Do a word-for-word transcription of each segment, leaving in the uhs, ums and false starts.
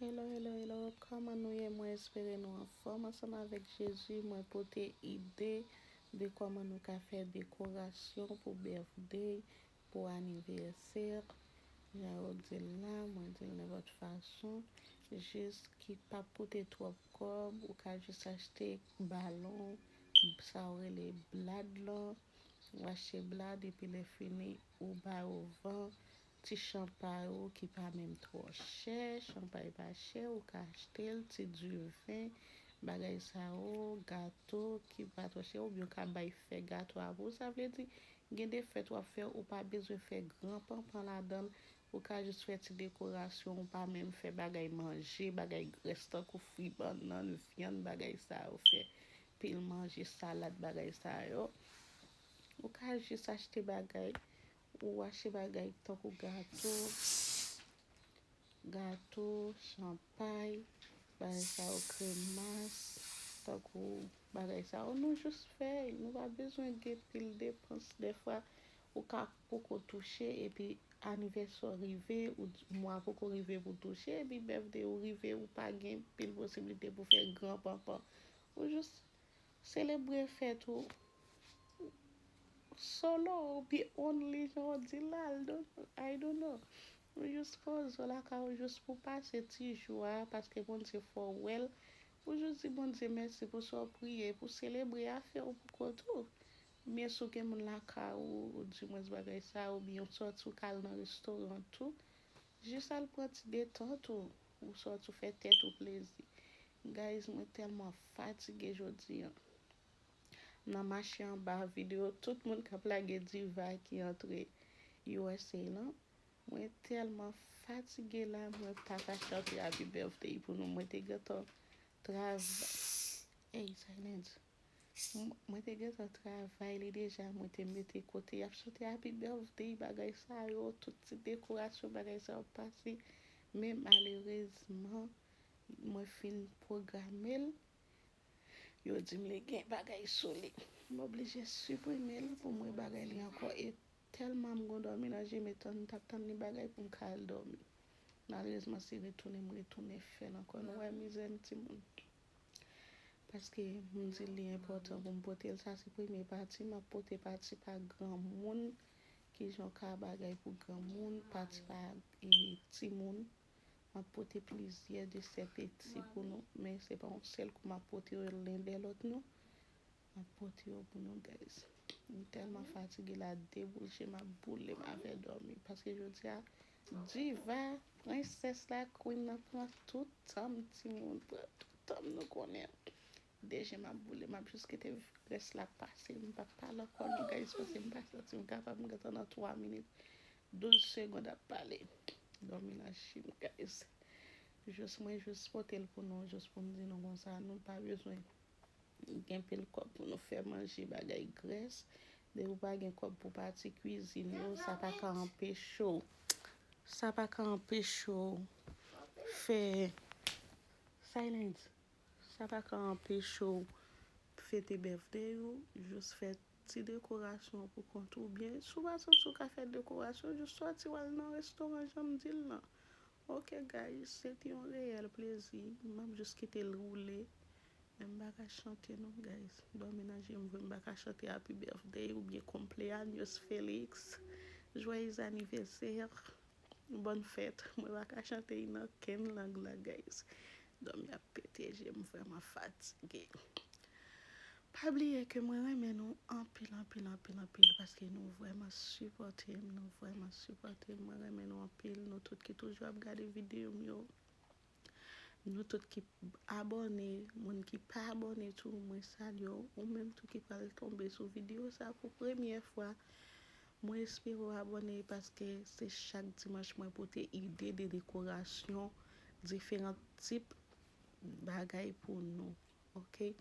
Hello, hello, hello. Kòman nou ye? Mwen espere nou anfòm. Ansanm avèk Jezi, mwen pote ide de kòman nou ka fè dekorasyon pou birthday, pou anivèsè. Jan yo di l la, mwen di l nenpòt fason. Jis ki p ap koute twòp kòb, ou ka jis achte balon, sa yo rele blad lan. Ou achte blad, epi lè fini, ou ba yo van. Ti chanpay ou ki pa menm twò chè, chanpay pa chè, ou ka achte l, ti diven, bagay sa yo, gato ki pa twò chè, oubyen ou ka bay fè gato a pou ou. Sa vle di, gen de fèt w ap fè, ou pa bezwen fè gran panpan ladan l, ou ka jis fè ti dekorasyon, ou pa menm fè bagay manje, bagay grès tankou fri, bannann, vyann, bagay sa yo, fè pil manje, salad, bagay sa yo. Ou ka jis achte bagay, ou achte bagay tankou gato, gato, chanpay, bagay sa yo, kremas, tankou bagay sa yo, nou jis fè, nou pa bezwen gen pil depans. Dèfwa, ou ka poko touche, epi anivèsè w rive, ou mwa poko rive pou touche, epi birthday ou rive, ou pa gen pil posiblite pou fè gran panpan. Ou jis selebre fèt ou solo, oubyen only, jan w di la, I don't know. Ou jis poze w lakay ou jis pou pase ti jou a, paske Bondye fè w wè l. Ou jis di Bondye mèsi pou sa w priye, pou selebre afè w pou kont ou. Men si w gen moun lakay ou, ou di mwens bagay sa, oubyen w sòti w ka al nan restoran tou, jis al pran ti detant ou, ou sòti w fè tèt ou plezi. Guys, mwen tèlman fatige jodi a. Nan mache anba videyo, tout moun k ap lage diva ki antre U S A lan. Mwen tèlman fatige la, mwen pa ka chante Happy Birthday pou nou. Mwen te gentan travay. Ey, silence. M- Mwen te gentan travay li deja, mwen te mete kote y ap chante Happy Birthday, bagay sa yo, tout ti dekorasyon, bagay sa yo pase. Men malerezman, mwen fin pwograme l. Yo di m li gen bagay sou li. M oblije siprime l pou m wè bagay li ankò. E tèlman m gon dòmi nan je m, e tann m t ap tann li bagay pou m ka al dòmi. Malerezman, se retounen m retounen fè l ankò. Nou wè mizè m timoun. Paske m di l li enpòtan pou m pote l. Sa se premye pati. M ap pote pati pa granmoun. Kijan w ka bagay pou granmoun, pati pa e, timoun. M ap pote plizyè de sèt eti pou nou, men se pa yon sèl kou m ap pote yo len dè lòt, non. M ap pote yo pou nou, guys. M tèlman fatige la, debouje, m ap boule, m avè dòmi. Paske jodi a, diva, prensès la, queen nan pran tout tan m, timoun, pran tout tan m, nou konnen. Deje m ap boule, m ap jis kite rès la pase. M p ap pale ankò non, guys, paske m pa santi m kapab. M gentan nan twa minit, douz segond ap pale. Dòmi nan je m, guys. Jis mwen jis pote l pou nou, jis pou m di nou konsa, nou pa bezwen gen pil kòb pou nou fè manje, bagay grès. Depi w pa gen kòb pou pati kwizin yo, sa pa ka anpeche w. Sa pa ka anpeche w fè, silence. Sa pa ka anpeche w fete birthday ou, jis fè ti dekorasyon pou kont ou. Oubyen, si w pa santi w ka fè dekorasyon, jis sòti w al nan restoran, jan m di l lan. Ok, guys, se te yon reyèl plezi. M ap jis kite l woule. Men m pa ka chante non, guys. Dòmi nan je m vre, m pa ka chante Happy Birthday oubyen Cumpleaños Feliz, Joyeux Anniversaire, Bonne Fête. Mwen pa ka chante nan kenn lang la, guys. Dòmi ap pete je m, vrèman fatige. Pa bliye ke mwen renmen nou anpil, anpil, anpil, anpil, paske nou vrèman sipòte m, nou vrèman sipòte m. Mwen renmen nou anpil, nou tout ki toujou ap gade videyo m yo. Nou tout ki abòne, moun ki pa abòne tou, mwen salye w. Ou menm tou ki pral tonbe sou videyo sa pou premyè fwa, mwen espere w abòne paske se chak dimanch mwen pote ide de dekorasyon, diferan tip bagay pou nou. Ok?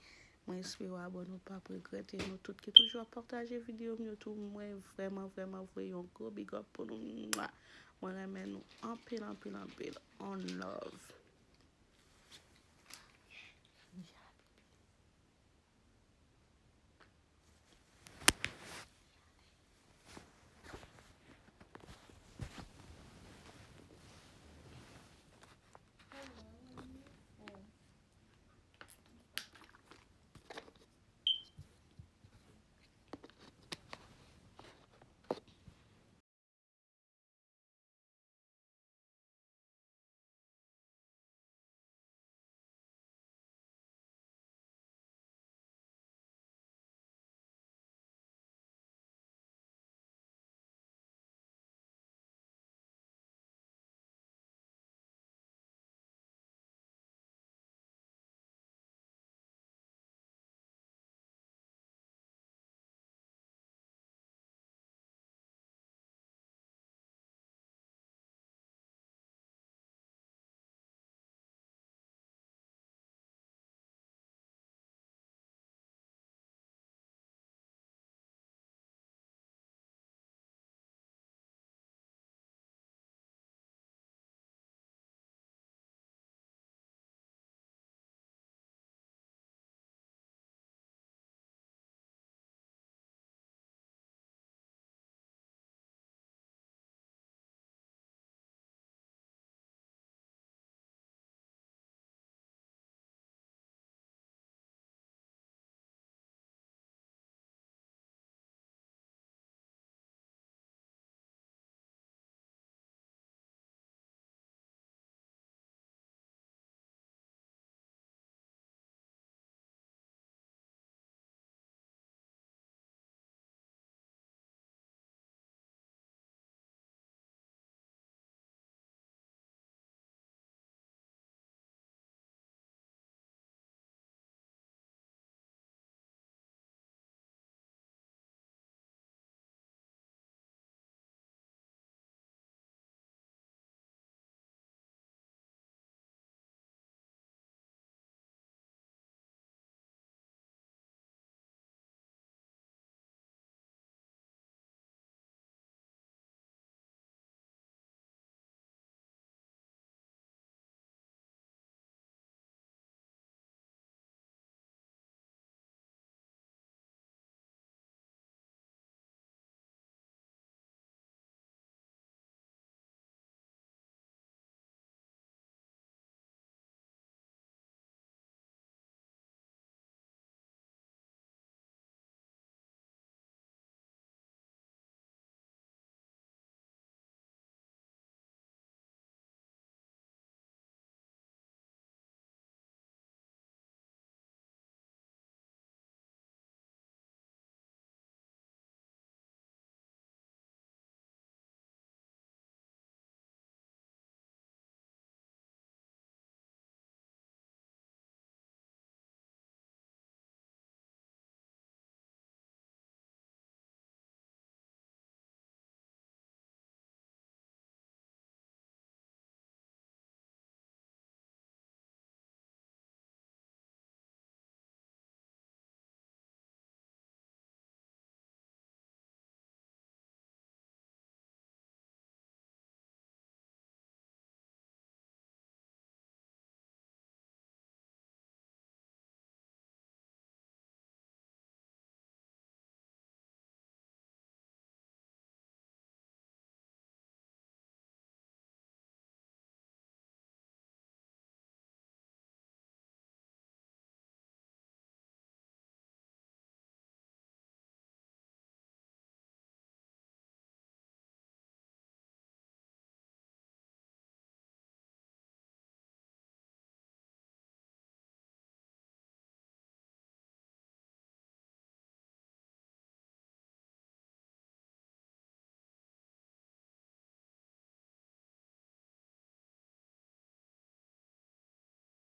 Mwen espere w abòne, w p ap regrèt. E nou tout ki toujou ap pataje videyo m yo tou, mwen vrèman, vrèman voye yon gwo big up pou nou. Mwa! Mwen renmen nou anpil, anpil, anpil. On love.